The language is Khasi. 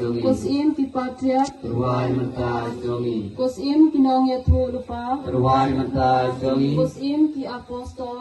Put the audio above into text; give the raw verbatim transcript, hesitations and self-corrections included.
Ko Syiem ki patriarch. Pyrwai mynta jong ngi. Ko Syiem ki nongïathuhlypa. Pyrwai mynta jong ngi. Ko Syiem ki apostol.